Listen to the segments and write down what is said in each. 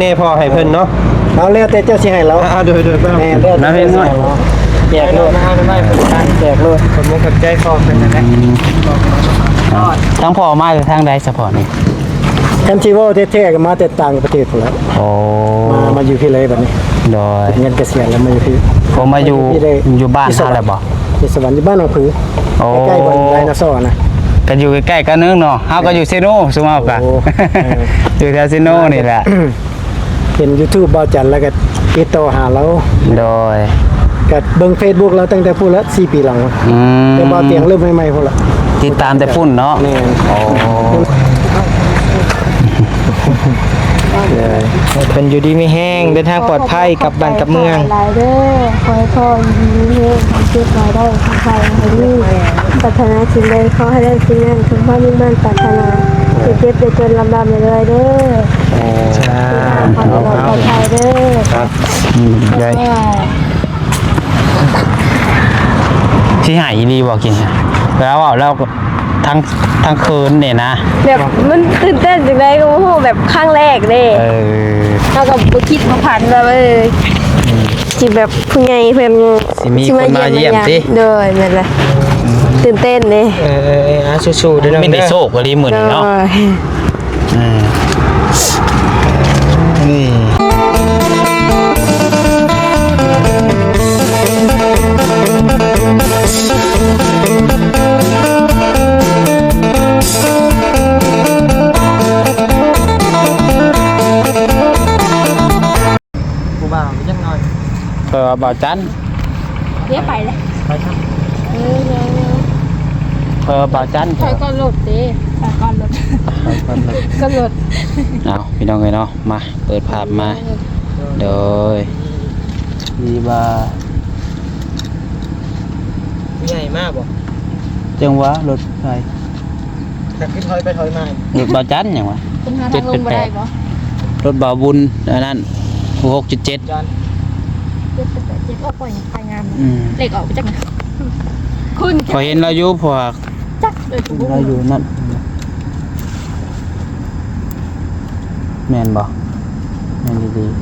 ແນ່ພໍ່ໃຫ້ເພິ່ນເນາະ. ເອົາ ແລ້ວແຕ່ເຈົ້າຊິໃຫ້ລາວ. ອ່າ ໂດຍໆ ແມ່ນ ແລ້ວແຕ່ເຈົ້າຊິໃຫ້ລາວ. ແຈກໂລດ ແຈກໂລດ. ຂອບຄຸນຂອບໃຈພໍ່ເພິ່ນນັ້ນແຫຼະ. ທາງພໍ່ມາຈາກທາງໃດສະເພາະນີ້? ຄັນຊິເວົ້າແທ້ໆ ກໍມາແຕ່ຕ່າງປະເທດພຸ້ນແຫຼະ. ໂອ້ ມາ ມາຢູ່ພີ້ເລີຍບັດນີ້. ໂດຍ ເງິນກະສຽນແລ້ວມາຢູ່ພີ້. ໂອ້ ມາຢູ່ ຢູ່ບ້ານເຮົາແລ້ວບໍ່? ຢູ່ສະຫວັນ ຢູ່ບ້ານໜອງຜື. ໂອ້ ໃກ້ໆ ບ່ອນໄດໂນເສົານະ. ກໍຢູ່ໃກ້ໆ ກັນເນາະ. ເຮົາກໍຢູ່ເຊໂນ ຊຸມເຮົາກະ ໂອ້ ເອີ ຢູ່ແຖວເຊໂນນີ້ແຫຼະ. ເຫັນ YouTube ບ່າວຈັນ ແລ້ວກໍຕິດຕໍ່ຫາລາວ. ໂດຍ ກໍເບິ່ງ Facebook ລາວຕັ້ງແຕ່ພຸ້ນລະ ສີ່ປີຫຼັງ. ອືມ ແຕ່ບ່າວຕຽງເລີ່ມໃໝ່ໆ ພຸ້ນລະ ຕິດຕາມແຕ່ພຸ້ນເນາະ. ແມ່ນ. ໂອ້ ເພິ່ນຢູ່ດີມີແຮງ ເດີນທາງປອດໄພ ກັບບ້ານກັບເມືອງ. ຫຼາຍເດີ ຂໍໃຫ້ພໍ່ຢູ່ດີມີແຮງ ເຈັບບໍ່ໄດ້ ໄຂ້ບໍ່ມີ ປາດຖະໜາສິ່ງໃດ ຂໍໃຫ້ໄດ້ສິ່ງນັ້ນ ສົມຄວາມມຸ່ງມາດປາດຖະໜາ ຢ່າເຈັບຢ່າຈົນ ລ່ຳໆລວຍໆເດີ. ສາທຸ. ຂໍໃຫ້ປອດໄພເດີ. ອືມ ໄດ້ ຊິໃຫ້ອີ່ຫຼີບໍ່ກິນ? ແລ້ວເວົ້າແລ້ວກໍທັງ ທັງເຂີນນີ້ນະ ແບບມັນຕື່ນເຕັ້ນຈັ່ງໃດກໍບໍ່ຮູ້ ແບບຄັ້ງແລກເດ້. ເອີ ເຮົາກໍບໍ່ຄິດບໍ່ຝັນວ່າ ເອີ ອືມ ຊິແບບຜູ້ໃຫຍ່ເພິ່ນຊິມີຄົນມາຢ້ຽມຕິ. ໂດຍ ແມ່ນລະ ຕື່ນເຕັ້ນເດ້. ເອີໆໆ ສູ້ໆເດີນ້ອງເດີ. ມີແຕ່ໂຊກອີ່ຫຼີມື້ນີ້ເນາະ. ໂດຍ ອ່າ ນີ້ ຜູ້ບ່າວຈັກໜ້ອຍ. ເອີ ບ່າວຈັນ ເດ້ໄປເລີຍ ໄປຄັບ. ເອີ ເອີ ເອີ ເອີ ບ່າວຈັນ ຖອຍກ່ອນລົດເດ້ ຖອຍກ່ອນລົດ ຖອຍກ່ອນລົດ ກ່ອນລົດ. ເອົາ ພີ່ນ້ອງເອີຍເນາະ ມາເປີດພາບມາ. ເອີ ໂດຍ ດີວ່າ ຜູ້ໃຫຍ່ມາບໍ່? ຈັ່ງຫວະ ລົດໃຜ? ແຕ່ຄືຖອຍໄປຖອຍມາ ລົດບ່າວຈັນຫຍັງຫວະ? ເຈັດແປດແປດ ລົດບ່າວບຸນ ອັນນັ້ນ ຫົກເຈັດເຈັດ ເຈັດແປດແປດເຈັດ. ໂອ້ ປ່ອຍໄປງາມ ອືມ ເລກອອກໄປຈັກ ຄຸນ ຂ້ອຍເຫັນລາວຢູ່ ເພາະວ່າ ຈັກ ເອີ ລາວຢູ່ນັ້ນ ແມ່ນບໍ່? ແມ່ນດີໆ.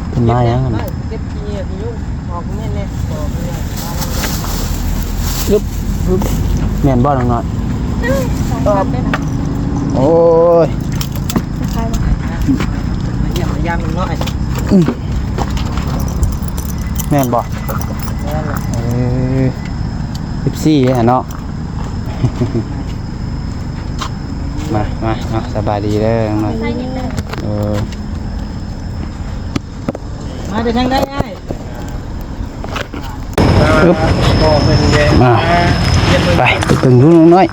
ເພິ່ນມາຫຍັງຫັ້ນ? ເກັບຂີ້ ຂີ້ຍຸງອອກແມ່ນແນ່. ອຶບ ອຶບ ແມ່ນບໍ່ນ້ອງນ້ອຍ? ສອງພັນເດ້ນະ. ໂອ້ຍ ມາຢ້ຽມມາຢາມນ້ອຍ. ອືມ ແມ່ນບໍ່? ແມ່ນແຫຼະ. ເອີ ສິບສີ່ຫັ້ນເນາະ. ມາ ມາ ເນາະ ສະບາຍດີເດີນ້ອງນ້ອຍ. ເອີ ມາແຕ່ທາງໃດອ້າຍ? ອຶບ ມາ ໄປ ໄປເບິ່ງດູນ້ອງນ້ອຍ.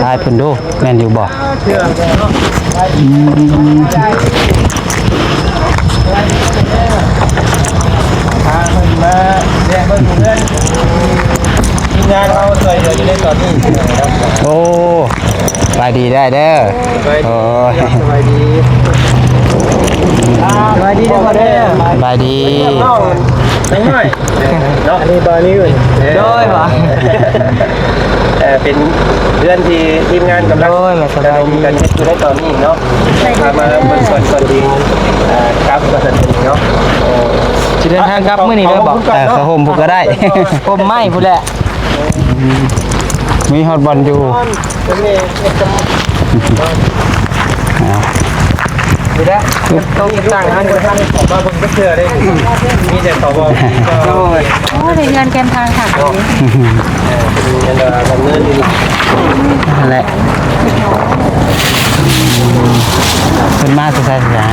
ຖ່າຍເພິ່ນດູ ແມ່ນຢູ່ບໍ່? ອືມ ພາເພິ່ນມາແວະເບິ່ງເຮືອນ ທີມງານເຮົາຊ່ວຍເຫຼືອຢູ່ໃນຕອນນີ້. ໂອ້ ສະບາຍດີໄດ້ເດີ. ໂອ້ຍ ສະບາຍດີ ສະບາຍດີເດີພໍ່ເດີ. ສະບາຍດີ ນ້ອງນ້ອຍເນາະ. ອັນນີ້ບ່າວນິວ. ໂດຍ ເອີ ເປັນເຮືອນທີ່ທີມງານກຳລັງ ໂດຍ ມາສະບາຍດີ ລະດົມກັນເຮັດຢູ່ໃນຕອນນີ້ເນາະ. ພາມາເບິ່ງກ່ອນ ກ່ອນຊິ ເອີ ກັບວ່າຊັ້ນເນາະ. ຊິເດີນທາງກັບມື້ນີ້ເດີບໍ່? ເອີ ເຂົ້າຮົ່ມພຸ້ນກໍໄດ້ ຮົ່ມໄມ້ພຸ້ນແຫຼະ. ມີຮອດບ່ອນຢູ່ ນີ້ແຫຼະ ໂຕະຕ່າງໆ ຫັ້ນກໍທັນເຂົ້າມາເບິ່ງຈັກເທື່ອເດ້. ມີແຕ່ເຂົາເວົ້າ ໂດຍ ໂອ້ ໄດ້ເຮືອນແຄມທາງຄັກເນາະ. ເອີ ເປັນອັນດຳເນີນຢູ່ ຫັ້ນແຫຼະ. ເພິ່ນມາແຕ່ໃສຊະ?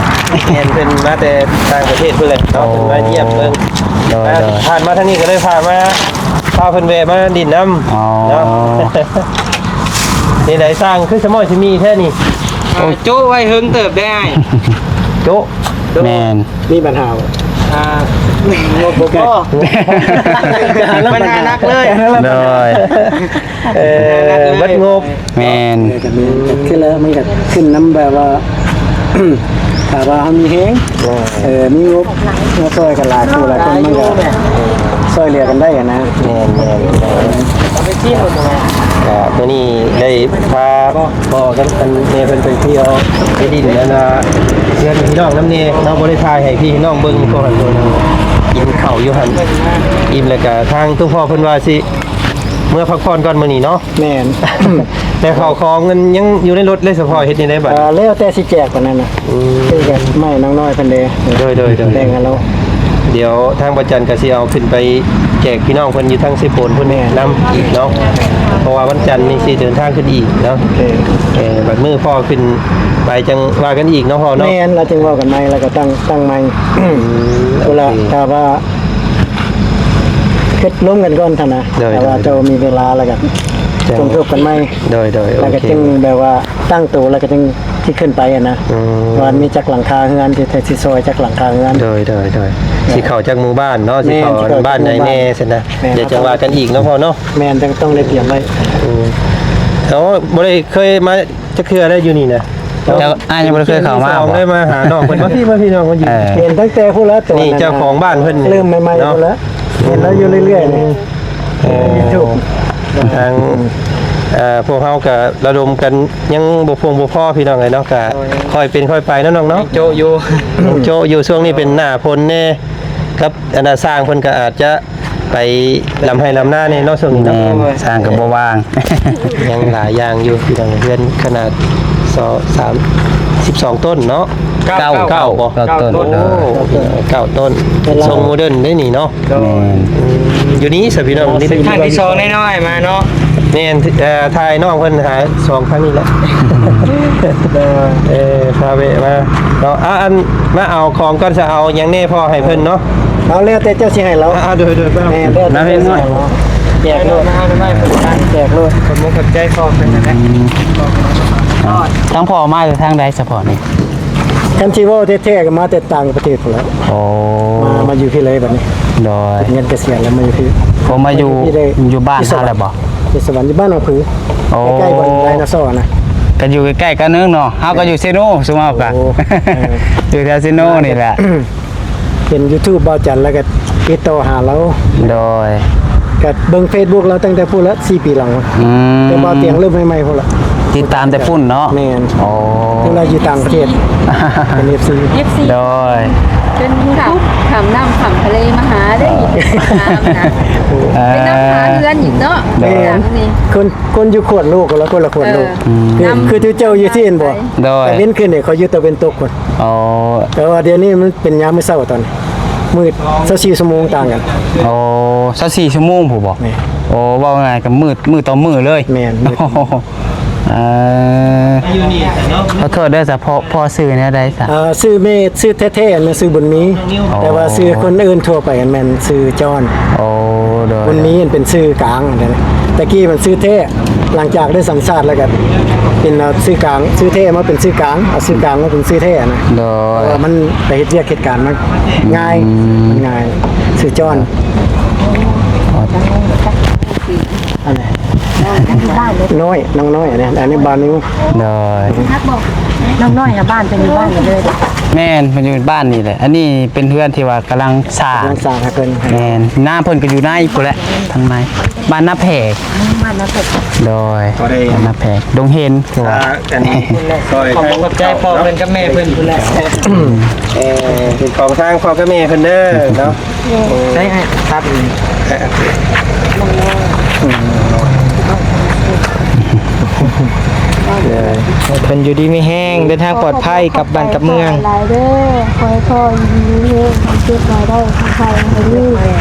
ແມ່ນ ເພິ່ນມາແຕ່ຕ່າງປະເທດພຸ້ນແຫຼະເນາະ. ໂອ້ ເພິ່ນມາຢ້ຽມເບິ່ງ. ໂດຍ ໂດຍ ຜ່ານມາທາງນີ້ກໍເລີຍຜ່ານມາ ພາເພິ່ນແວະມາຫຼິ້ນນຳ. ອໍ ເນາະ. ເຮັດໃດສ້າງຄືສະໝໍຍສະໝີແທ້ນີ້? ໂອ້ ໂຈະໄວ້ເຫິງເຕີບໄດ໋ອ້າຍ. ໂຈະ ແມ່ນ ມີບັນຫາບໍ່? ອ່າ ງົບບໍ່ພໍ ບັນຫາໜັກເລີຍ. ໂດຍ ເອີ ບັນຫາໜັກເລີຍ ບັດງົບ. ແມ່ນ ເອີ ກໍມີ ກໍຄືແລ້ວ ມັນກໍຂຶ້ນນຳແບບວ່າ ຖ້າວ່າເຮົາມີແຮງ ເອີ ເອີ ມີງົບມາຊ່ອຍກັນຫຼາຍຜູ້ຫຼາຍຄົນ ມັນກໍຊ່ອຍເຫຼືອກັນໄດ້ຫັ້ນນະ. ແມ່ນໆ ເອົາໄປຊີມເບິ່ງ. ກໍມື້ນີ້ໄດ້ພາພໍ່ກັບອັນແມ່ເພິ່ນໄປທ່ຽວໄປດິນ ອັນນ່າ ເຮືອນພີ່ນ້ອງນຳແດ່ເນາະ, ບໍ່ໄດ້ຖ່າຍໃຫ້ພີ່ນ້ອງເບິ່ງ ເພາະວ່າກິນເຂົ້າຢູ່ຫັ້ນ ອີ່ມແລ້ວກໍທາງຕົວພໍ່ເພິ່ນວ່າຊິເມືອພັກຜ່ອນກ່ອນມື້ນີ້ເນາະ. ແມ່ນ ແຕ່ເຂົ້າຂອງມັນຍັງຢູ່ໃນລົດເດ້ ສະເພາະເຮັດຈັ່ງໃດບັດນີ້? ເອີ ແລ້ວແຕ່ຊິແຈກປານນັ້ນນະ. ອືມ ຄືກັບໄມ້ນ້ອງນ້ອຍເພິ່ນເດ້. ໂດຍໆໆ ແບ່ງກັນແລ້ວ. ດຽວທາງພະຈັນກໍຊິເອົາຂຶ້ນໄປແຈກພີ່ນ້ອງເພິ່ນຢູ່ທາງເຊໂປນພຸ້ນ ແມ່ນ ນຳອີກເນາະ, ເພາະວ່າວັນຈັນນີ້ຊິເດີນທາງຂຶ້ນອີກເນາະ. ໂອເຄ ເອີ ບັດມື້ພໍ່ຂຶ້ນໄປຈັ່ງວ່າກັນອີກເນາະພໍ່ເນາະ. ແມ່ນ ແລ້ວຈຶ່ງເວົ້າກັນໃໝ່ ແລ້ວກໍຕັ້ງ ຕັ້ງໃໝ່. ອືມ ເວລາ ໂອເຄ ຖ້າວ່າ ຄິດລົມກັນກ່ອນຫັ້ນນະ. ໂດຍ ແຕ່ວ່າ ໂດຍ ເຈົ້າມີເວລາແລ້ວກໍ ຈັ່ງ ສົມທົບກັນໃໝ່. ໂດຍໆ ແລ້ວກໍ ໂອເຄ ຈຶ່ງແບບວ່າຕັ້ງໂຕ ແລ້ວກໍຈຶ່ງຊິຂຶ້ນໄປຫັ້ນນະ. ອືມ ວ່າມີຈັກຫຼັງຄາເຮືອນ ຊິ ຊິຊ່ອຍຈັກຫຼັງຄາເຮືອນ. ໂດຍໆໆ ຊິເຂົ້າຈັກໝູ່ບ້ານເນາະ. ແມ່ນ ຊິເຂົ້າ ຊິເຂົ້າ ບ້ານໃດແດ່ຊັ້ນນະ. ແມ່ນ ດຽວຈັ່ງວ່າກັນອີກເນາະພໍ່ເນາະ. ແມ່ນ ຈັ່ງຕ້ອງໄດ້ຕຽມໄວ້. ອືມ ໂອ້ ບໍ່ໄດ້ເຄີຍມາ ຈັກເທື່ອໄດ້ຢູ່ນີ້ນະ. ເຈົ້າ ອ້າຍຍັງບໍ່ໄດ້ເຄີຍເຂົ້າມາບໍ່? ໄດ້ມາຫານ້ອງເພິ່ນ ມາພີ່ ມາພີ່ ນ້ອງເພິ່ນຢູ່. ເອີ ເຫັນຕັ້ງແຕ່ພຸ້ນລະ ໂຕ ນີ້ ນັ້ນ ເຈົ້າຂອງບ້ານເພິ່ນ ເລີ່ມໃໝ່ໆ ເນາະ ພຸ້ນລະ ເຫັນລາວຢູ່ເລື້ອຍໆນີ້. ເອີ ທາງ ເອີ ພວກເຮົາກະລະດົມກັນຍັງບໍ່ພຽງບໍ່ພໍພີ່ນ້ອງເອີຍເນາະ, ກະ ໂດຍ ຄ່ອຍເປັນຄ່ອຍໄປເນາະນ້ອງເນາະ. ຍັງໂຈະຢູ່ ຍັງໂຈະຢູ່. ຊ່ວງນີ້ເປັນໜ້າຝົນແດ່ ກັບອັນນ່າ ຊ່າງເພິ່ນກໍອາດຈະໄປລຳໄຮ່ລຳນາແດ່ເນາະ ຊ່ວງນີ້ເນາະ. ແມ່ນ ຊ່າງກໍບໍ່ວ່າງ ຍັງຫຼາຍຢ່າງຢູ່ ພີ່ນ້ອງ. ເຮືອນຂະໜາດ ສອງ ສາມ ສິບສອງ ຕົ້ນເນາະ. ເກົ້າ ເກົ້າ ເກົ້າບໍ່? ເກົ້າ ເກົ້າຕົ້ນ. ໂອ້ ເກົ້າຕົ້ນ ເປັນຊົງໂມເດີນເດ້ນີ້ເນາະ. ແມ່ນ ອືມ ຢູ່ນີ້ຊະພີ່ນ້ອງ. ນີ້ເປັນຄັ້ງທີສອງນ້ອຍໆມາເນາະ. ແມ່ນ ເອີ ຖ່າຍນ້ອງເພິ່ນຫາສອງຄັ້ງນີ້ແຫຼະ. ເອີ ພາແວະມາເນາະ. ອ່າ ອັນ ມາເອົາຂອງກ່ອນ ຈະເອົາຫຍັງແດ່ພໍ່ໃຫ້ເພິ່ນເນາະ. ເອົາແລ້ວແຕ່ເຈົ້າຊິໃຫ້ລາວ. ອ່າ ໂດຍໆ ແມ່ນ ແລ້ວແຕ່ເຈົ້າຊິໃຫ້ລາວ. ແຈກໂລດ ມາເອົາໄດ້ເພິ່ນ ແຈກໂລດ. ຂອບຄຸນຂອບໃຈພໍ່ເພິ່ນນະ. ອືມ ທາງພໍ່ມາຈາກທາງໃດສະເພາະນີ້? ຄັນຊິເວົ້າແທ້ໆກໍມາແຕ່ຕ່າງປະເທດພຸ້ນແຫຼະ. ໂອ້ ມາ ມາຢູ່ພີ້ເລີຍບັດນີ້. ໂດຍ ເງິນກະສຽນແລ້ວມາຢູ່ພີ້. ໂອ້ ມາຢູ່ ຢູ່ບ້ານເຮົາແລ້ວບໍ່? ຢູ່ສະຫວັນ ຢູ່ບ້ານໜອງຜື. ໂອ້ ໃກ້ໆ ບ່ອນໄດໂນເສົານະ. ກໍຢູ່ໃກ້ໆກັນເນາະ. ເຮົາກໍຢູ່ເຊໂນ ຊຸມເຮົາກໍ ໂອ້ ເອີ ຢູ່ແຖວເຊໂນນີ້ແຫຼະ. ເຫັນຢູທູບບ່າວຈັນແລ້ວກໍຕິດຕໍ່ຫາລາວ. ໂດຍ ກໍເບິ່ງເຟສບຸກລາວຕັ້ງແຕ່ພຸ້ນລະ ສີ່ປີຫຼັງ. ອືມ ແຕ່ບ່າວຕຽງເລີ່ມໃໝ່ໆພຸ້ນລະ ຕິດຕາມແຕ່ພຸ້ນເນາະ. ແມ່ນ. ໂອ້ ເວລາຢູ່ຕ່າງປະເທດ ເປັນເອັຟຊີ ເອັຟຊີ. ໂດຍ ຈົນຂ້າມ ຂ້າມນ້ຳຂ້າມທະເລມາຫາເດ້. ເອີ ເປັນນຳພາເຮືອນອີກເນາະ. ໂດຍ ແມ່ນ ຄົນ ຄົນຢູ່ຂວດໂລກ ຄົນລະ ຄົນລະຂວດໂລກ. ເອີ ຄື ຄືເຈົ້າຢູ່ທີ່ເຫັນບໍ່? ໂດຍ ຕາເວັນຂຶ້ນນີ້ເຂົາຢູ່ຕາເວັນຕົກພຸ້ນ. ອໍ ແຕ່ວ່າດຽວນີ້ມັນເປັນຍາມມື້ເຊົ້າຕອນມືດ ຊາວສີ່ຊົ່ວໂມງຕ່າງກັນ. ໂອ້ ຊາວສີ່ຊົ່ວໂມງພຸ້ນບໍ່? ແມ່ນ. ໂອ້ ເວົ້າງ່າຍກໍມືດ ມື້ຕໍ່ມື້ເລີຍ. ແມ່ນ ມື້ຕໍ່ມື້. ເອີ ຂໍໂທດເດີສະ ພໍ່ ພໍ່ຊື່ແນວໃດສະ? ເອີ ຊື່ແມ່ ຊື່ແທ້ໆ ແມ່ນຊື່ບຸນມີ. ອໍ ແຕ່ວ່າຊື່ຄົນອື່ນທົ່ວໄປແມ່ນຊື່ຈອນ. ໂອ້ ໂດຍ ບຸນມີ ເປັນຊື່ກາງ. ແຕ່ກີ້ມັນຊື່ແທ້ ຫຼັງຈາກໄດ້ສັນຊາດແລ້ວກໍເປັນ ເອົາຊື່ກາງ ຊື່ແທ້ມາເປັນຊື່ກາງ ເອົາຊື່ກາງມາເປັນຊື່ແທ້ນະ. ໂດຍ ເພາະວ່າມັນໄປເຮັດວຽກເຮັດການມັນງ່າຍ. ອືມ ມັນງ່າຍ ຊື່ຈອນ. ອໍ ອັນນີ້ ນ້ອງນ້ອຍ ນ້ອງນ້ອຍ ອັນນີ້ ອັນນີ້ບ່າວນິວ. ໂດຍ ນ້ອງນ້ອຍນະ ບ້ານເພິ່ນຢູ່ບ້ານນີ້ເລີຍ. ແມ່ນ ເພິ່ນຢູ່ບ້ານນີ້ແຫຼະ. ອັນນີ້ເປັນເຮືອນທີ່ວ່າກຳລັງສ້າງ ກຳລັງສ້າງໃຫ້ເພິ່ນ. ແມ່ນ ນາເພິ່ນກໍຢູ່ໃນພຸ້ນແຫຼະ ທາງໃນ ບ້ານນາແພກ. ບ້ານນາແພກ. ໂດຍ ກໍໄດ້ ບ້ານນາແພກ ດົງເຫັນ. ອ່າ ອັນນີ້ ຂອບໃຈພໍ່ເພິ່ນກັບແມ່ເພິ່ນພຸ້ນແຫຼະ. ເອີ ເປັນຂອງທາງພໍ່ກັບແມ່ເພິ່ນເດີເນາະ. ໃຊ້ໃຫ້ຕັດ ເພິ່ນຢູ່ດີມີແຮງ ເດີນທາງປອດໄພ ກັບບ້ານກັບເມືອງ. ຫຼາຍເດີ ຂໍໃຫ້ພໍ່ຢູ່ດີມີແຮງ ຄວາມເຈັບຫຼາຍໄດ້ ຄວາມໄຂ້ໃຫ້ມີ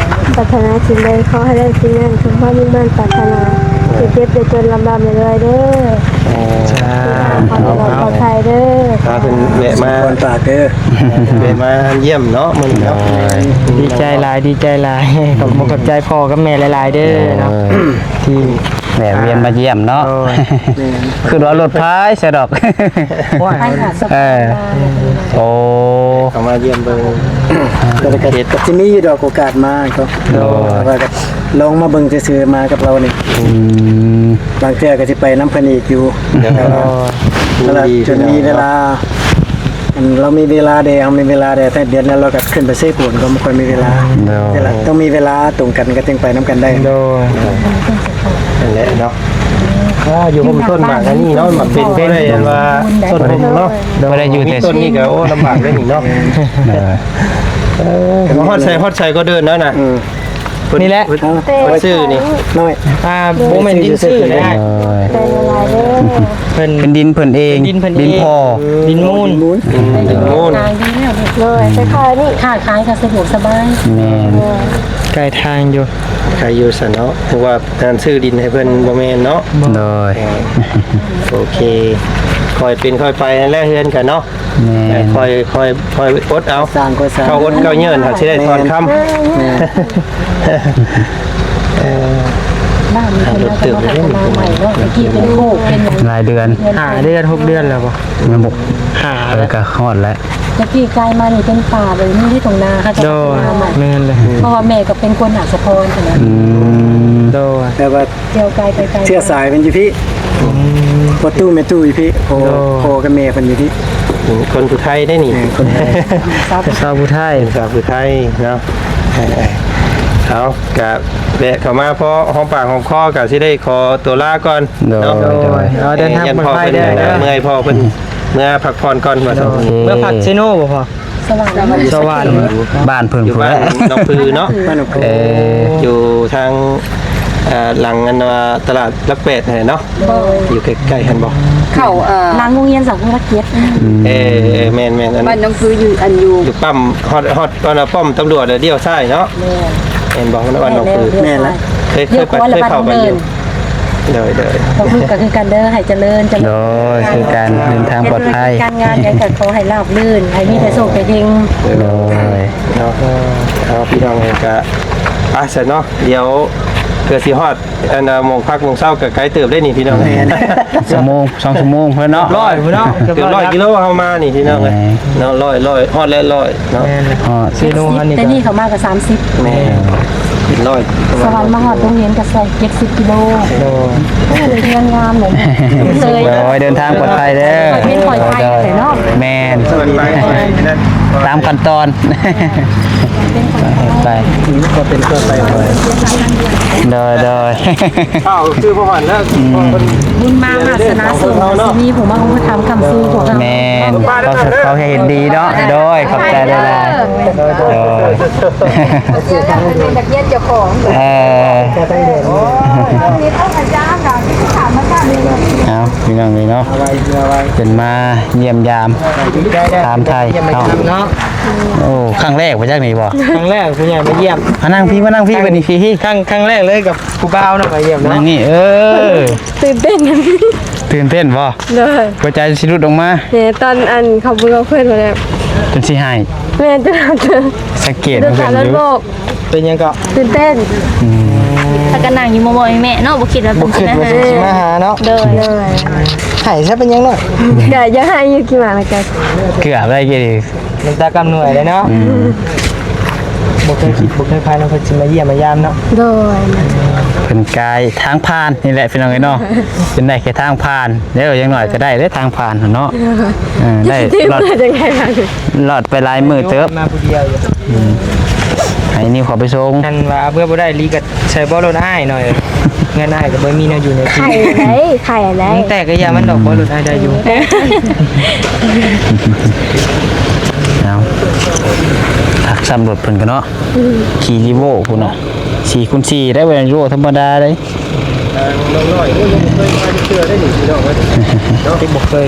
ປາດຖະໜາສິ່ງໃດຂໍໃຫ້ໄດ້ສິ່ງນັ້ນ ສົມຄວາມມຸ່ງມາດປາດຖະໜາ ເຈັບເຈັບໄດ້ຈົນ ລ່ຳໆລວຍໆເດີ. ສາທຸ ຂໍໃຫ້ປອດໄພເດີ. ພາເພິ່ນແວະມາ ສອງຄົນຕາກເດີ ແວະມາຢ້ຽມເນາະ ມື້ນີ້ເນາະ. ໂດຍ ດີໃຈຫຼາຍ ດີໃຈຫຼາຍ. ຂອບ ຂອບໃຈພໍ່ກັບແມ່ຫຼາຍໆເດີເນາະ ໂດຍ ທີ່ແວະວຽນມາຢ້ຽມເນາະ. ໂດຍ ແມ່ນ ຄືວ່າລົດພາຍຊະດອກ. ໂອ້ຍ ເອີ ໂອ້ ເຂົ້າມາຢ້ຽມເບິ່ງ ກໍຊິມີຢູ່ດອກໂອກາດມາກໍ. ໂດຍ ວ່າກໍລອງມາເບິ່ງຊື່ໆ ມາກັບລາວນີ້. ອືມ ບາງເທື່ອກໍຊິໄປນຳເພິ່ນອີກຢູ່. ໂດຍ ແຕ່ວ່າ ຍິນດີ ຈົນມີເວລາ ອັນ ລາວມີເວລາແດ່ ເຮົາມີເວລາແດ່ ແຕ່ເດືອນນັ້ນລາວກໍຂຶ້ນໄປເຊໂປນ ກໍບໍ່ຄ່ອຍມີເວລາ. ໂດຍ ນີ້ແຫຼະ ຕ້ອງມີເວລາຕົງກັນກໍຈຶ່ງໄປນຳກັນໄດ້. ໂດຍ ນັ້ນແຫຼະເນາະ. ອ່າ ຢູ່ຮົ່ມຕົ້ນໝາກອັນນີ້ເນາະ ມັນເປັນບໍ່ໄດ້ອັນວ່າຕົ້ນຮົ່ມເນາະ ບໍ່ໄດ້ຢູ່ແຕ່ຕົ້ນນີ້ກໍ ໂອ້ ລຳບາກເດ້ນີ້ເນາະ ເອີ ຮອດໃສ ຮອດໃສກໍເດີນແລ້ວນະ ເອີ ນີ້ແຫຼະ ເພິ່ນ ເພິ່ນຊື້ນີ້ ນ້ອຍ ອ່າ ບໍ່ແມ່ນດິນຊື້ນະ ເອີ ເປັນ ເປັນດິນເພິ່ນເອງ ເປັນດິນເພິ່ນເອງ ດິນພໍ່ ດິນມູນ ດິນມູນ ເອີ ໃສ່ຂາຍນີ້ ຄ້າຂາຍກໍສະດວກສະບາຍ ແມ່ນ ເອີ ໃກ້ທາງຢູ່ ໃກ້ຢູ່ຊັ້ນເນາະ ຄືວ່າ ອັນນັ້ນຊື້ດິນໃຫ້ເພິ່ນບໍ່ແມ່ນເນາະ ໂດຍ ໂອເຄ ຄ່ອຍເປັນຄ່ອຍໄປຫັ້ນແຫຼະເຮືອນກັນເນາະ ແມ່ນ ຄ່ອຍ ຄ່ອຍ ຄ່ອຍອົດເອົາ ສ້າງກໍສ້າງ ເຂົ້າອົດເຂົ້າເຍີ້ນຫາຊິໄດ້ຖອນຄຳ ແມ່ນ ເອີ ບ້ານນີ້ເພິ່ນກໍພັດທະນາໃໝ່ເນາະ ຕະກີ້ເປັນໂຄກເປັນຫຍັງ ຫຼາຍເດືອນ ຫ້າເດືອນ ຫົກເດືອນແລ້ວບໍ່ ຍັງບໍ່ ຫ້າ ເອີ ກໍຮອດແລ້ວ ຕະກີ້ກາຍມານີ້ເປັນປ່າເລີຍ ມີແຕ່ທົ່ງນາ ເຂົາເຈົ້າ ໂດຍ ພັດທະນາໃໝ່ ແມ່ນເລີຍ ເພາະວ່າແມ່ກໍເປັນຄົນອາດສະພອນຫັ້ນນະ ອືມ ໂດຍ ແຕ່ວ່າ ທ່ຽວໄກໄປໄກ ເຊື້ອສາຍເພິ່ນຢູ່ພີ້ ອືມ ພໍ່ຕູ້ແມ່ຕູ້ຢູ່ພີ້ ພໍ່ ໂດຍ ພໍ່ກັບແມ່ເພິ່ນຢູ່ພີ້ ເປັນຄົນຜູ້ໄທໄດ໋ນີ້ ເອີ ຄົນໄທ ເປັນຊາວຜູ້ໄທ ເປັນຊາວຜູ້ໄທເນາະ ເອີ ເອົາ ກະແວະເຂົ້າມາພໍຫອມປາກຫອມຄໍ ກະຊິໄດ້ຂໍຕົວລາກ່ອນ ໂດຍ ເນາະ ໂດຍ ເອົາ ເດີນທາງປອດໄພເດີ ເມື່ອຍພໍ່ເພິ່ນເມືອພັກຜ່ອນກ່ອນວ່າຊັ້ນ ໂອເຄ ເມືອພັກເຊໂນບໍ່ພໍ່? ສະຫວັນ ສະຫວັນ ບ້ານເພິ່ນ ຢູ່ບ້ານໜອງຜືເນາະ ບ້ານໜອງຜື ເອີ ຢູ່ທາງ ເອີ ຫຼັງອັນວ່າຕະຫຼາດຫຼັກແປດຫັ້ນແຫຼະເນາະ ຢູ່ໃກ້ໆຫັ້ນບໍ່ ເຂົ້າ ເອີ ຫຼັງໂຮງຮຽນສັງຄະລັກເຈັດ ອືມ ເອີ ເອີ ແມ່ນໆ ອັນ ບ້ານໜອງຜືຢູ່ ອັນຢູ່ ຢູ່ປ້ຳ ຮອດ ຮອດ ອັນປ້ອມຕຳຫຼວດແລ້ວລ້ຽວຊ້າຍເນາະ ແມ່ນ ແມ່ນບໍ່ ບ້ານໜອງຜື ແມ່ນລະ ເຄີຍ ເຄີຍໄປ ເຄີຍເຂົ້າໄປຢູ່ ໂດຍ ໂດຍ ຂອບຄຸນກໍຄືກັນເດີ ໃຫ້ຈະເລີນ ຈະເລີນ ໂດຍ ຄືກັນ ເດີນທາງປອດໄພ ການງານຫຍັງກໍຂໍໃຫ້ລາບລື່ນ ໃຫ້ມີແຕ່ໂຊກແຕ່ເຮງ ໂດຍ ເນາະ ເອົາ ພີ່ນ້ອງກໍ ໄປຊັ້ນເນາະ ດຽວເພື່ອຊິຮອດ ອັນນ່າ ໝ່ອງພັກໝ່ອງເຊົາກໍໄກເຕີບເດ້ນີ້ ພີ່ນ້ອງ ແມ່ນ ຊົ່ວໂມງ ສອງຊົ່ວໂມງເພິ່ນເນາະ ຮ້ອຍພຸ້ນເນາະ ເກືອບຮ້ອຍກິໂລເຮົາມານີ້ ພີ່ນ້ອງເອີຍ ເນາະ ຮ້ອຍ ຮ້ອຍ ຮອດແລ້ວ ຮ້ອຍເນາະ ແມ່ນ ຮອດ ເຊໂນເຮົານີ້ ແຕ່ນີ້ເຂົ້າມາກໍສາມສິບ ແມ່ນ ເປັນຮ້ອຍ ສະຫວັນມາຮອດໂຮງຮຽນກໍໃສ່ເຈັດສິບກິໂລ ໂດຍ ໂອ້ ເຮືອນງາມເລີຍ ໂດຍ ເດີນທາງປອດໄພເດີ ເປັນຂ້ອຍໄພເລີຍເນາະ ແມ່ນ ຕາມຂັ້ນຕອນ ໄປ ກໍເປັນກໍໄປ ໂດຍ ໂດຍ ອ້າວ ຄືບໍ່ຫວັນແລ້ວ ອືມ ບຸນມາວາສະໜາສູງ ຊິມີຜູ້ມາອຸປະຖຳຄ້ຳຊູພວກເຮົາ ແມ່ນ ເຂົາ ເຂົາເຫັນດີເນາະ ໂດຍ ຂອບໃຈຫຼາຍໆ ໂດຍ ໂດຍ ເອີ ເອົາ ພີ່ນ້ອງເອີຍເນາະ ເພິ່ນມາຢ້ຽມຢາມ ຖາມໄຖ່ເນາະ ໂອ້ ຄັ້ງແລກບໍ່ຈັກນີ້ບໍ່ ຄັ້ງແລກຜູ້ໃຫຍ່ມາຢ້ຽມ ມານັ່ງພີ້ ມານັ່ງພີ້ ບັດນີ້ພີ້ ຄັ້ງ ຄັ້ງແລກເລີຍກັບຜູ້ບ່າວເນາະ ມາຢ້ຽມເນາະ ນັ່ງນີ້ ເອີ ຕື່ນເຕັ້ນ ຕື່ນເຕັ້ນບໍ່ ໂດຍ ຫົວໃຈຊິຫຼຸດອອກມາ ແມ່ນ ຕອນອັນເຂົາເບິ່ງເອົາເພິ່ນຫັ້ນແຫຼະ ຈົນຊິໄຫ້ ແມ່ນ ຈົນ ສັງເກດເພິ່ນຢູ່ ເປັນຫຍັງກໍ ຕື່ນເຕັ້ນ ອືມ ພາກັນນັ່ງຢູ່ໝໍ່ໆແມ່ໆເນາະ ບໍ່ຄິດວ່າເພິ່ນຊິມາຫາ ບໍ່ຄິດວ່າຊິມາຫາເນາະ ໂດຍ ໂດຍ ໄຫ້ຊະເປັນຫຍັງເນາະ ກໍຢາກໄຫ້ຢູ່ ກິນໝາກແລ້ວກໍ ເກືອບໄດ້ກິນ ນ້ຳຕາກຳນວຍເດ້ເນາະ ອືມ ບໍ່ເຄີຍຄິດ ບໍ່ເຄີຍຝັນວ່າເພິ່ນຊິມາຢ້ຽມມາຢາມເນາະ ໂດຍ ເພິ່ນກາຍທາງຜ່ານນີ້ແຫຼະ ພີ່ນ້ອງເອີຍເນາະ ເປັນໄດ້ແຄ່ທາງຜ່ານເດີ ຢ່າງໜ້ອຍກໍໄດ້ເດ້ທາງຜ່ານຫັ້ນເນາະ ເອີ ໄດ້ລອດ ລອດໄປຫຼາຍມື້ເຕີບ ມາຜູ້ດຽວຢູ່ ອືມ ໃຫ້ນິວເຂົ້າໄປສົ່ງ ຄັນວ່າເມືອບໍ່ໄດ້ອີ່ຫຼີກໍໃສ່ເບາະລົດອ້າຍໜ້ອຍ ເຮືອນອ້າຍກໍບໍ່ມີແນວຢູ່ແນວກິນ ໄຂ່ໄດ້ ໄຂ່ໄດ້ ແຕ່ກໍຢ່າມັນດອກ ເບາະລົດອ້າຍໄດ້ຢູ່ ເອົາ ພັກຊ້ຳລົດເພິ່ນກັນເນາະ ອືມ ຂີ່ຣີໂວພຸ້ນນະ ສີ່ຄູນສີ່ໄດ້ ບໍ່ແມ່ນຣີໂວທຳມະດາເດ້ ນ້ອງນ້ອຍ ໂອ້ຍ ຍັງບໍ່ເຄີຍມາເທື່ອໄດ້ນີ້ ພີ່ນ້ອງເອີຍ ເນາະ ຍັງບໍ່ເຄີຍ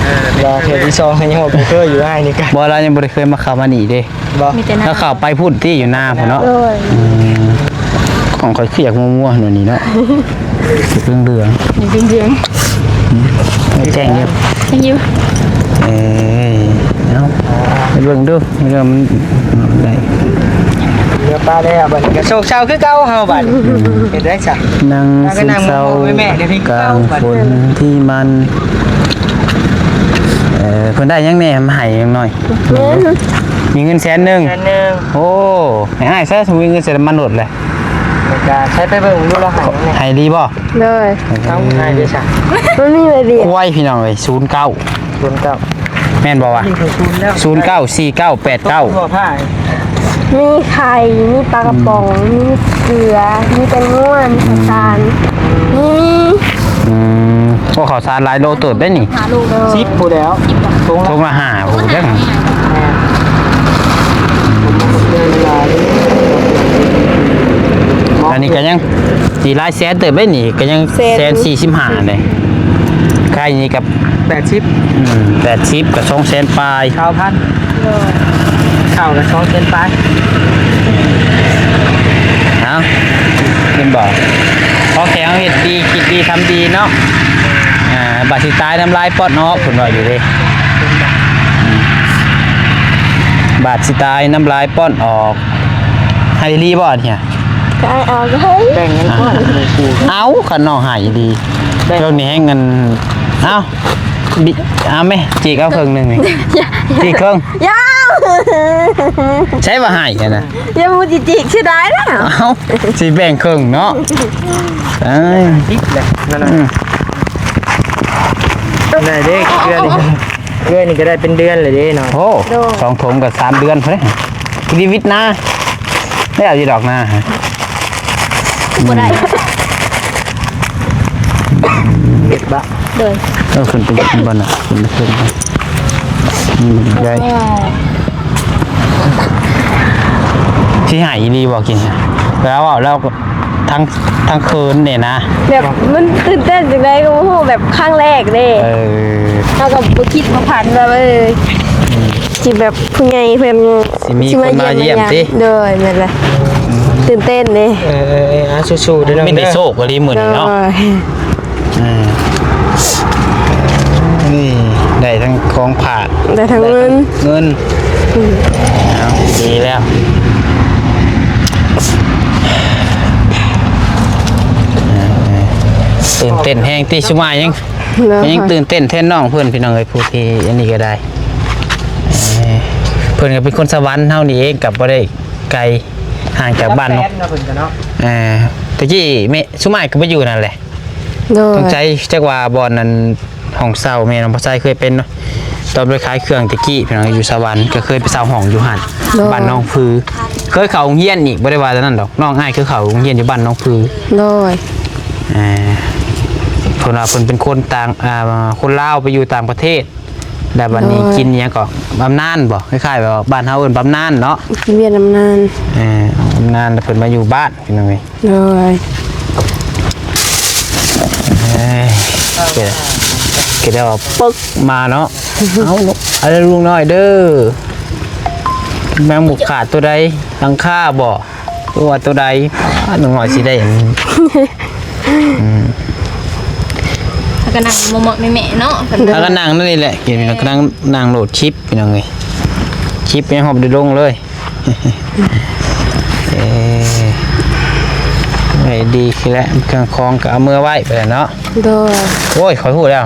ອ່າ ວ່າເທື່ອທີສອງ ຍັງບໍ່ເຄີຍຢູ່ອ້າຍນີ້ກະ ບໍ່ ລາວຍັງບໍ່ໄດ້ເຄີຍມາເຂົ້າມານີ້ເດ້ ບໍ່ ມີແຕ່ໜ້າ ລາວເຂົ້າໄປພຸ້ນຕິ ຢູ່ນາພຸ້ນເນາະ ໂດຍ ອືມ ຂອງຂ້ອຍຄືຢາກມົວໆ ໜ້ອຍນີ້ເນາະ ເຫຼືອງໆ ເຫຼືອງໆ ອືມ ແຈ້ງຢູ່ ແຈ້ງຢູ່ ເອີຍ ເອົາ ໄປເບິ່ງດູ ເລື່ອງມັນໄດ້ ເຮືອປາແລ້ວ ບັດນີ້ກໍໂສກເສົ້າຄືເກົ່າເຮົາບັດນີ້ ອືມ ເຮັດໄດ້ຊະ ນັ່ງເສົ້າ ແມ່ໆ ກາງຝົນທີ່ມັນ ເອີ ເພິ່ນໄດ້ຫຍັງແດ່ມາໃຫ້ຫຍັງໜ້ອຍ ມີເງິນແສນໜຶ່ງ ແສນໜຶ່ງ ໂອ້ ໃຫ້ອ້າຍຊະ ມີເງິນແສນ ມາໂລດເລີຍ ໃຫ້ດີບໍ່? ໂດຍ ເອົາ ອ້າຍເດ້ຊະ ມັນມີໃບເບຍ ຄວາຍ ພີ່ນ້ອງເອີຍ ສູນເກົ້າ ສູນເກົ້າ ແມ່ນບໍ່ວະ? ສູນເກົ້າ ສີ່ເກົ້າ ແປດເກົ້າ ມີໄຂ່ ມີປາກະປ໋ອງ ອືມ ມີເກືອ ມີແຕງໂມ ມີ ອືມ ນ້ຳຕານ ມີ ມີ ອືມ ໂອ້ ເຂົ້າສານຫຼາຍໂລເຕີບເດ້ນີ້ ຫ້າໂລ ສິບພຸ້ນແຫຼ້ວ ຖົງລະ ຖົງລະຫ້າພຸ້ນຈັກ ແມ່ນ ອັນນີ້ກໍຍັງຊິຫຼາຍແສນເຕີບເດ້ນີ້ ກໍຍັງແສນ ແສນສີ່ສິບຫ້າເດ້ ໄຂ່ນີ້ກໍ ແປດສິບ ອືມ ແປດສິບ ກໍສອງແສນປາຍ ຊາວພັນ ໂດຍ ເຂົ້າກໍສອງແສນປາຍ ເອົາ ແມ່ນບໍ່ ຂໍແຄ່ເຮົາເຮັດດີ ຄິດດີ ທຳດີເນາະ ອ່າ ບາດຊິຕາຍນ້ຳລາຍປ່ອນອອກ ເພິ່ນວ່າຢູ່ເດ້ ອືມ ບາດຊິຕາຍນ້ຳລາຍປ່ອນອອກ ໃຫ້ອີ່ຫຼີບໍ່ອັນນີ້ ກໍເອົາ ເອົາ ແບ່ງກັນກ່ອນ ເອົາ ຄັນນ້ອງໃຫ້ອີ່ຫຼີ ແບ່ງ ຊ່ວງນີ້ແຮງເງິນ ເອົາ ບິ ເອົາແມ່ ຈີກເອົາເຄິ່ງໜຶ່ງນີ້ ຈີກເຄິ່ງ ຢ່າ ໃຊ້ວ່າໃຫ້ຫັ້ນນະ ຢ່າ ບໍ່ຈີກ ເສຍດາຍແລ້ວ ເອົາ ຊິແບ່ງເຄິ່ງເນາະ ເອີຍ ຕິດແຫຼະ ນັ້ນນະ ອືມ ໄດ້ເດ້ ເດືອນນີ້ ເດືອນນີ້ກໍໄດ້ເປັນເດືອນເລີຍເດ້ເນາະ ໂອ້ ໂດຍ ສອງຖົງກໍສາມເດືອນພຸ້ນເດ້ ຊີວິດນາ ແລ້ວຢູ່ດອກນາ ບໍ່ໄດ້ ເຮັດບະ ໂດຍ ເອີ ຂຶ້ນໄປຂຶ້ນບ່ອນນະ ຂຶ້ນໄປຂຶ້ນ ອືມ ໄດ້ ຊິໃຫ້ອີ່ຫຼີບໍ່ກິນ ແລ້ວເວົ້າແລ້ວກໍທັງ ທັງເຂີນນີ້ນະ ແບບມັນຕື່ນເຕັ້ນຈັ່ງໃດກໍບໍ່ຮູ້ ແບບຄັ້ງແລກເດ້ ເອີ ເຮົາກໍບໍ່ຄິດບໍ່ຝັນວ່າ ເອີ ອືມ ຊິແບບຜູ້ໃຫຍ່ເພິ່ນ ຊິມີຄົນມາຢ້ຽມຕິ ໂດຍ ແມ່ນແຫຼະ ຕື່ນເຕັ້ນເດ້ ເອີ ເອີ ເອີ ອ່າ ສູ້ໆເດີນ້ອງເດີ ມີແຕ່ໂຊກອີ່ຫຼີມື້ນີ້ເນາະ ໂດຍ ອ່າ ນີ້ໄດ້ທັງຂອງຝາກ ໄດ້ທັງເງິນ ເງິນ ອືມ ເອົາ ດີແລ້ວ ອ່າ ຕື່ນເຕັ້ນແຮງຕິ ຊຸມາຍັງ ເນາະ ຍັງຕື່ນເຕັ້ນແທນນ້ອງເພິ່ນ ພີ່ນ້ອງເອີຍ ຜູ້ທີ່ອັນນີ້ກໍໄດ້ ເອີ ເພິ່ນກໍເປັນຄົນສະຫວັນເຮົານີ້ເອງ ກໍບໍ່ໄດ້ໄກຫ່າງຈາກບ້ານເນາະ ແຕ່ກີ້ແມ່ ຊຸມາກໍໄປຢູ່ນັ້ນແຫຼະ ໂດຍ ສົງໄສຈັກວ່າບ່ອນນັ້ນ ຫ້ອງເຊົ່າແມ່ນ້ອງພາໄຊເຄີຍເປັນເນາະ ຕອນໄປຂາຍເຄື່ອງແຕ່ກີ້ ພີ່ນ້ອງ ຢູ່ສະຫວັນ ກໍເຄີຍໄປເຊົ່າຫ້ອງຢູ່ຫັ້ນ ໂດຍ ບ້ານໜອງຜື ເຄີຍເຂົ້າໂຮງຮຽນອີກ ບໍ່ໄດ້ວ່າແຕ່ນັ້ນດອກ ນ້ອງອ້າຍເຄີຍເຂົ້າໂຮງຮຽນຢູ່ບ້ານໜອງຜື ໂດຍ ອ່າ ເພິ່ນວ່າເພິ່ນເປັນຄົນຕ່າງ ອ່າ ຄົນລາວໄປຢູ່ຕ່າງປະເທດ ແລ້ວບັດນີ້ ໂດຍ ກິນອີ່ຫຍັງກໍບຳນານບໍ່ ຄ້າຍໆແບບວ່າບ້ານເຮົາເອີ້ນບຳນານເນາະ ກິນວຽກບຳນານ ເອີ ບຳນານ ແລ້ວເພິ່ນມາຢູ່ບ້ານ ພີ່ນ້ອງເອີຍ ໂດຍ ເອີຍ ກໍໄດ້ ກໍໄດ້ວ່າປຶກມາເນາະ ເອົາລູກ ເອົາລູກນ້ອຍເດີ ແມງໝູກຂາດຕົວໃດ ຫຼັງຄາບໍ່ ຫຼືວ່າຕົວໃດ ອ່າ ໜ້ອຍໆຊິໄດ້ອັນນີ້ ອືມ ເຮົາກໍນັ່ງເໝາະໆແມ່ໆເນາະ ເຮົາກໍນັ່ງນັ້ນນີ້ແຫຼະ ກິນ ເອີ ເຮົາກໍນັ່ງ ນັ່ງໂຫຼດຄລິບ ພີ່ນ້ອງເອີຍ ຄລິບຍັງຮອບໄດ້ລົງເລີຍ ເອີ ໄດ້ດີຄືແຫຼະ ເຄື່ອງຂອງກໍເອົາເມືອໄວ້ໄປແລ້ວເນາະ ໂດຍ ໂອ້ຍ ຂ້ອຍຮູ້ແລ້ວ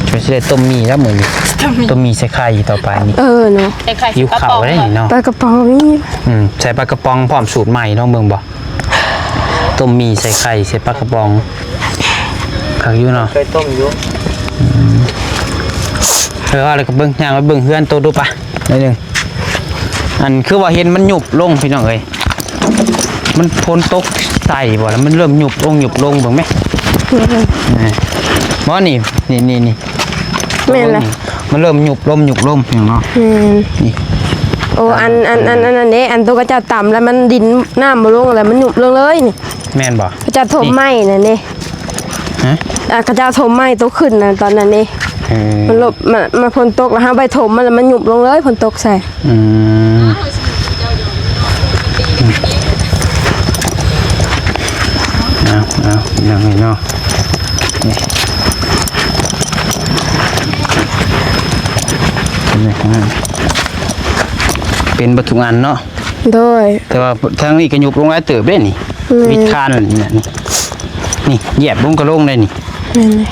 ຂ້ອຍຊິໄດ້ຕົ້ມໝີ່ແລ້ວມື້ນີ້ ຕົ້ມໝີ່ ຕົ້ມໝີ່ໃສ່ໄຂ່ຕໍ່ໄປນີ້ ເອີເນາະ ໃສ່ໄຂ່ ຫິວເຂົ້າເດ້ນີ້ເນາະ ປາກະປ໋ອງມີ ອືມ ໃສ່ປາກະປ໋ອງພ້ອມ ສູດໃໝ່ ລອງເບິ່ງບໍ່? ຕົ້ມໝີ່ໃສ່ໄຂ່ ໃສ່ປາກະປ໋ອງ ຄັກຢູ່ເນາະ ເຄີຍຕົ້ມຢູ່ ອືມ ເອີ ວ່າແລ້ວກໍເບິ່ງ ຍ່າງໄປເບິ່ງເຮືອນໂຕດູປະ ໜ້ອຍໜຶ່ງ ອັນ ຄືວ່າເຫັນມັນຍຸບລົງ ພີ່ນ້ອງເອີຍ ມັນຝົນຕົກໃສ່ບໍ່ ແລ້ວມັນເລີ່ມຍຸບລົງ ຍຸບລົງ ເບິ່ງແມ ອືມ ເອີ ບໍ່ນີ້ ນີ້ໆໆ ແມ່ນແຫຼະ ມັນເລີ່ມຍຸບລົງ ຍຸບລົງ ພີ່ນ້ອງເນາະ ແມ່ນ ນີ້ ໂອ້ ອັນ ອັນ ອັນ ອັນນັ້ນເດ້ ອັນໂຕຂະເຈົ້າຕຳແລ້ວມັນດິນ ນ້ຳບໍ່ລົງ ແລ້ວມັນຍຸບລົງເລີຍນີ້ ແມ່ນບໍ່ ຂະເຈົ້າຖົມໃໝ່ນັ້ນເດ້ ຮະ ອ່າ ຂະເຈົ້າຖົມໃໝ່ໂຕຂຶ້ນນະ ຕອນນັ້ນເດ້ ເອີ ມັນລົບ ມາ ມາຝົນຕົກແລ້ວເຮົາໄປຖົມມັນ ແລ້ວມັນຍຸບລົງເລີຍ ຝົນຕົກໃສ່ ອືມ ເອົາ ເອົາ ພີ່ນ້ອງເອີຍເນາະ ນີ້ ເປັນເບິດທຸກອັນເນາະ ໂດຍ ແຕ່ວ່າທາງນີ້ກໍຍຸບລົງຫຼາຍເຕີບເດ້ນີ້ ແມ່ນ ວິດຄານນີ້ນະ ນີ້ ນີ້ ຢຽບລົງກໍລົງໄດ້ນີ້ ແມ່ນເລີຍ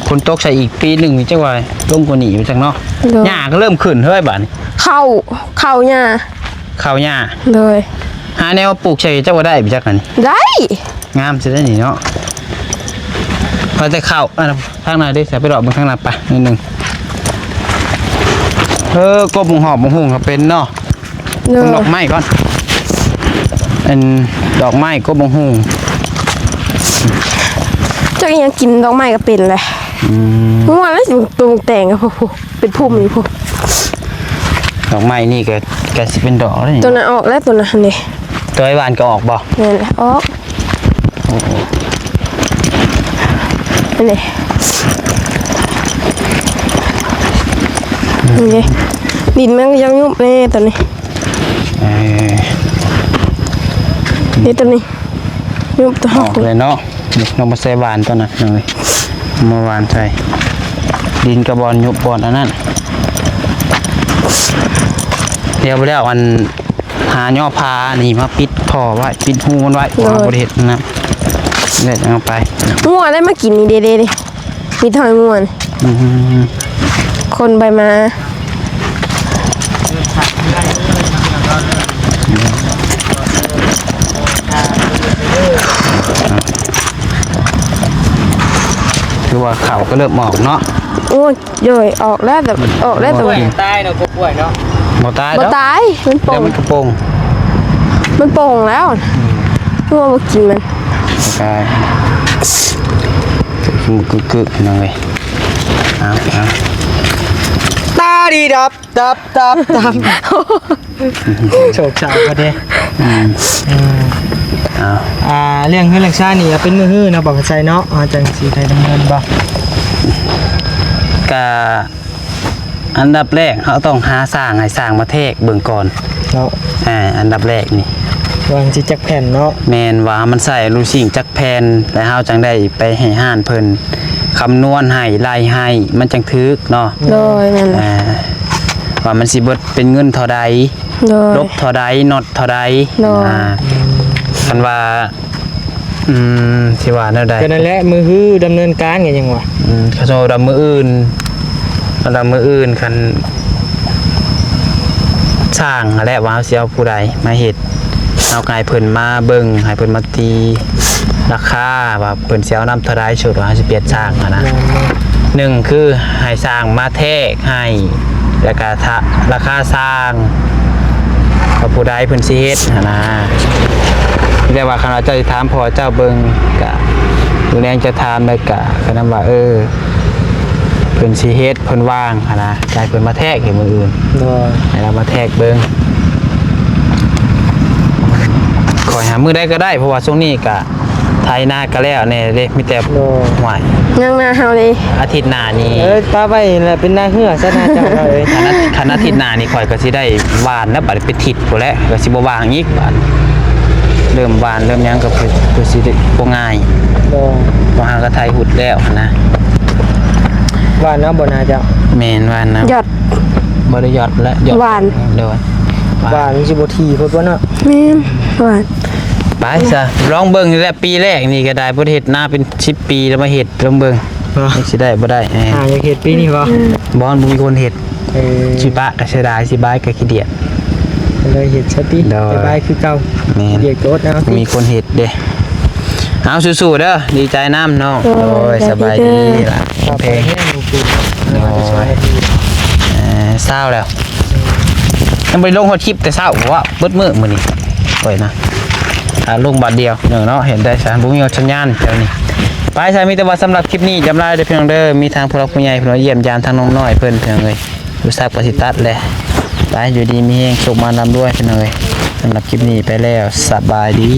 ຝົນຕົກໃສ່ອີກປີໜຶ່ງນີ້ ຈັກວ່າລົງກວ່ານີ້ຢູ່ຈັກເນາະ ໂດຍ ຫຍ້າກໍເລີ່ມຂຶ້ນເຮີ້ຍບາດນີ້ ເຂົ້າ ເຂົ້າຫຍ້າ ເຂົ້າຫຍ້າ ໂດຍ ຫາແນວມາປູກໃສ່ຈັກວ່າໄດ້ບໍ່ຈັກອັນນີ້ ໄດ້ ງາມຊິໄດ້ນີ້ເນາະ ວ່າແຕ່ເຂົ້າ ອັນ ທາງໜ້າເດ້ ໃສ່ໄປເລາະເບິ່ງທາງໜ້າໄປໜ້ອຍໜຶ່ງ ເອີ ກົບບັກຫອບບັກຫຸ່ງກໍເປັນເນາະ ໂດຍ ເບິ່ງດອກໄມ້ກ່ອນ ອັນ ດອກໄມ້ ກົບບັກຫຸ່ງ ເ ຈັກອີ່ຫຍັງ ກິນດອກໄມ້ກໍເປັນແຫຼະ. ອືມ ງົວແລ້ວ ໂຕແຕງ ໂອ້ໂຫ ເປັນພຸ່ມຢູ່ພຸ້ນ. ດອກໄມ້ນີ້ກໍ ກໍຊິເປັນດອກແລ້ວນີ້. ຕົວນັ້ນອອກແລ້ວ ຕົວນັ້ນນີ້. ຕົວໄອ້ຫວານກໍອອກບໍ່? ແມ່ນແຫຼະ ອອກ. ໂອ້ໂຫ ອັນນີ້ ນີ້ເດ້ ດິນມັນກໍຍັງຍຸບແນ່ຕົວນີ້. ເອີ ນີ້ຕົວນີ້ ຍຸບຕົວ ອອກເລີຍເນາະ. ນີ້ ເຮົາມາໃສ່ຫວ່ານຕົວນັ້ນເລີຍ ມາຫວ່ານໃສ່ ດິນກະບ່ອນຍຸບບ່ອນອັນນັ້ນ. ດຽວໄປແລ້ວ ອັນ ຫາຍໍ້ພານີ້ມາປິດທໍ່ໄວ້ ປິດຮູມັນໄວ້ ໂດຍ ເພາະວ່າບໍ່ໄດ້ເຮັດນະ ແລ້ວເອົາໄປ. ງົວໄດ້ມາກິນນີ້ເດ້ໆ ມີແຕ່ຫອຍງົວນີ້. ອືມ ຄົນໄປມາ ຄືວ່າເຂົ້າກໍເລີ່ມອອກເນາະ. ໂອ້ຍ ໂດຍ ອອກແລ້ວ ແຕ່ ອອກແລ້ວ ແຕ່ວ່າ ກ້ວຍຕາຍເນາະ ພວກກ້ວຍເນາະ. ບໍ່ຕາຍ ບໍ່ຕາຍ ມັນປົ່ງ ແຕ່ມັນກະປົ່ງ ມັນປົ່ງແລ້ວ. ອືມ ງົວບໍ່ກິນມັນ ຕາຍ ກຶກໆ ພີ່ນ້ອງເອີຍ. ເອົາ ເອົາ ຕາດີດັບ ດັບ ດັບ ດັບ ໂຊກຊາກບໍ່ເດ້. ອືມ ອືມ ເອົາ ອ່າ ເລື່ອງເຮືອນຫຼັງຊານນີ້ເອົາເປັນມື້ຮືເນາະ ບໍ່ເຂົ້າໃຈເນາະ ເຮົາຈັ່ງຊິໄດ້ດຳເນີນບໍ່? ກະ ອັນດັບແລກເຮົາຕ້ອງຫາຊ່າງ ໃຫ້ຊ່າງມາແທກເບິ່ງກ່ອນເນາະ. ອ່າ ອັນດັບແລກນີ້ ວ່າມັນຊິຈັກແຜ່ນເນາະ. ແມ່ນ ວ່າມັນໃຊ້ລູຊິງຈັກແຜ່ນ ແລ້ວເຮົາຈັ່ງໄດ້ໄປໃຫ້ຮ້ານເພິ່ນຄຳນວນໃຫ້ ໄລ່ໃຫ້ ມັນຈັ່ງຖືກເນາະ. ໂດຍ ແມ່ນແຫຼະ. ອ່າ ວ່າມັນຊິເບິດເປັນເງິນເທົ່າໃດ ໂດຍ ລົບເທົ່າໃດ ນັອດເທົ່າໃດ. ໂດຍ ອ່າ ຄັນວ່າ ອືມ ຊິວ່າແນວໃດ? ກໍນັ້ນແຫຼະ ມື້ຮືດຳເນີນການກໍຍັງວ່າ ອືມ ຄັນສົມມຸດວ່າມື້ອື່ນ ຄັນວ່າມື້ອື່ນ ຄັນຊ່າງຫັ້ນແຫຼະ ວ່າເຮົາຊິເອົາຜູ້ໃດມາເຮັດ ເຮົາກໍໃຫ້ເພິ່ນມາເບິ່ງ ໃຫ້ເພິ່ນມາຕີລາຄາວ່າເພິ່ນຊິເອົານຳເທົ່າໃດ ສົມມຸດວ່າເຮົາຊິປ່ຽນຊ່າງຫັ້ນນະ. ແມ່ນໆ ໜຶ່ງຄືໃຫ້ຊ່າງມາແທກໃຫ້ ແລ້ວກະ ລາຄາຊ່າງ ວ່າຜູ້ໃດເພິ່ນຊິເຮັດຫັ້ນນະ. ແຕ່ວ່າຄັນວ່າເຈົ້າຊິຖາມພໍ່ເຈົ້າເບິ່ງ ກະມື້ແລງເຈົ້າຖາມໄດ້ ກະ ກະນຳວ່າ ເອີ ເພິ່ນຊິເຮັດ ເພິ່ນວ່າງຫັ້ນນະ ໃຫ້ເພິ່ນມາແທກໃຫ້ມື້ອື່ນ. ໂດຍ ໃຫ້ລາວມາແທກເບິ່ງ. ຂ້ອຍຫາມື້ໃດກໍໄດ້ ເພາະວ່າຊ່ວງນີ້ກະ ໄຖນາກໍແລ້ວແນ່ເດ້ ມີແຕ່ ໂດຍ ຫ້ວຍ ຍັງນາເຮົາເດ້ ອາທິດໜ້ານີ້ ເອີ ປະໄວ້ແຫຼະ ເປັນນາເຮືອຊະນາເຈົ້າເອີຍ. ຄັນອາ ຄັນອາທິດໜ້ານີ້ ຂ້ອຍກໍຊິໄດ້ຫວ່ານແລ້ວ ບັດໄປທິດພຸ້ນແຫຼະ ກໍຊິບໍ່ວ່າງອີກ ບາດເລີ່ມຫວ່ານເລີ່ມຫຍັງກໍຄື ຄືຊິໄດ້ບໍ່ງ່າຍ. ໂດຍ ເພາະຫາກໍໄຖຫຸດແລ້ວຫັ້ນນະ. ຫວ່ານເອົາບໍ່ນາເຈົ້າ? ແມ່ນ ຫວ່ານເອົາ ຢອດ ບໍ່ໄດ້ຢອດແຫຼະ ຢອດ ຫວ່ານ. ໂດຍ ຫວ່ານມັນຊິບໍ່ຖີ່ໂພດບໍ່ເນາະ? ແມ່ນ ຫວ່ານ. ໄປຊະ ລອງເບິ່ງນີ້ແຫຼະ ປີແລກນີ້ກໍໄດ້ ບໍ່ໄດ້ເຮັດນາເປັນສິບປີແລ້ວ ມາເຮັດລອງເບິ່ງ ເນາະ ວ່າຊິໄດ້ບໍ່ໄດ້. ເອີ ຫາຢາກເຮັດປີນີ້ບໍ່? ບໍ່ ບໍ່ມີຄົນເຮັດ. ເອີ ຊິປະກໍເສຍດາຍ ຊິບາຍກໍຂີ້ດຽດ ກໍເລີຍເຮັດຊະຕິ. ໂດຍ ບາຍຄືເກົ່າ. ແມ່ນ ດຽວກໍອົດເອົາ ມີຄົນເຮັດເດ້. ເອົາ ສູ້ໆເດີ ດີໃຈນຳນ້ອງ. ໂດຍ ໂດຍ ສະບາຍດີ ສະບາຍດີຫຼານ ຂອບໃຈແຮງ. ໂດຍ ເອີ ເຊົ້າແລ້ວ ຍັງບໍ່ໄດ້ລົງຮອດຄລິບແຕ່ເຊົ້າ ເວົ້າເບິດມື້ມື້ນີ້ ຂ້ອຍນະ ອ່າ ລົງບາດດຽວໜຶ່ງເນາະ ເຫັນໄດ້ຊະ ບໍ່ມີສັນຍານແຖວນີ້. ໄປຊະ ມີແຕ່ວ່າສຳລັບຄລິບນີ້ ຈຳລາເດີພີ່ນ້ອງເດີ ມີທາງຜູ້ຫຼັກຜູ້ໃຫຍ່ເພິ່ນມາຢ້ຽມຢາມທາງນ້ອງນ້ອຍເພິ່ນ ພີ່ນ້ອງເອີຍ ໂທລະສັບກໍຊິຕັດແຫຼະ. ໄປ ຢູ່ດີມີແຮງ ໂຊກໝານລ່ຳລວຍ ພີ່ນ້ອງເອີຍ. ສຳລັບຄລິບນີ້ໄປແລ້ວ ສະບາຍດີ.